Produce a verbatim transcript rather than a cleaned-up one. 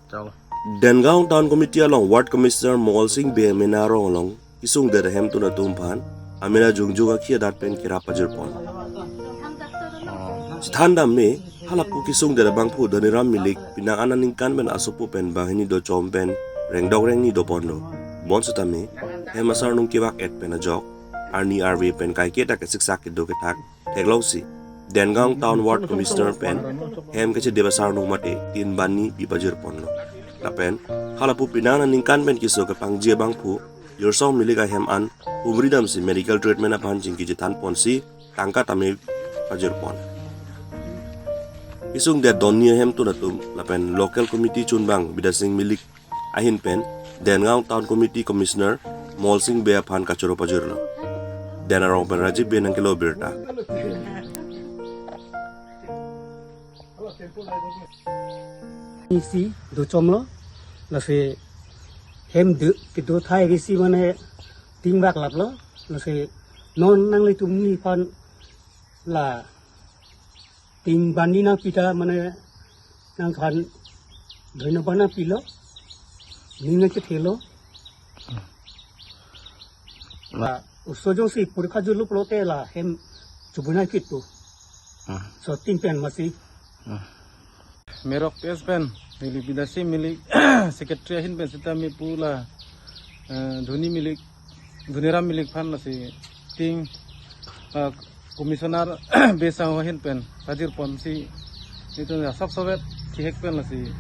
Dengaon Town Committee along Ward Commissioner Mol Sing Bey amena arong along kesungdet ahemtun atum aphan amena jongjong akhi adat pen kerap pajirpon. Chethan dam me, halapu kesungdet abangphu Dhoniram Milik penang an aningkan pen asopo pen banghini dochom pen rengdok rengni doponlo. Bonsetame hem asarnung kevak-et pen ajok arni arve pen kaike ta kesiksak kedo kethak theklongsi Dengaon Town Ward Commissioner pen hem kachedep asarnung mate tin banni pipajirponlo. Lapen halapu penang aningkan pen keso kepangji abangphu Yorsong Milik ahem an humri damsi medical treatment aphan chingki chethanponsi tangka tame pajirpon. Kesungdet donni ahemtun atum lapen local committee chunbang Bidya Sing Milik ahin pen Dengaon Town Committee Commissioner Mol Sing Bey aphan kachoro pajirlo. Den arong pen Rajiv Bey nangkelo birta. Isi dochomlo, lasi hem de kedo thai isi mane ting bak laplo, lasi non nanglitum ni aphan la ting banni nangpi ta mane nangphan dhonyabad nangpilo, ning nangkethelo. La oso jongsi porikha julu pulote la hem chubunai kitu. Hmm. So ting pen masi. Hmm. Merok P S pen, neli Bidya Sing Milik, secretary ahin pen sitame pu la, eh, Dhoni Milik, Dhoniram Milik aphan lasi ting, eh, commissioner Bey Sangho ahin pen pajirponsi, itu ya sab sobet kihek pen lasi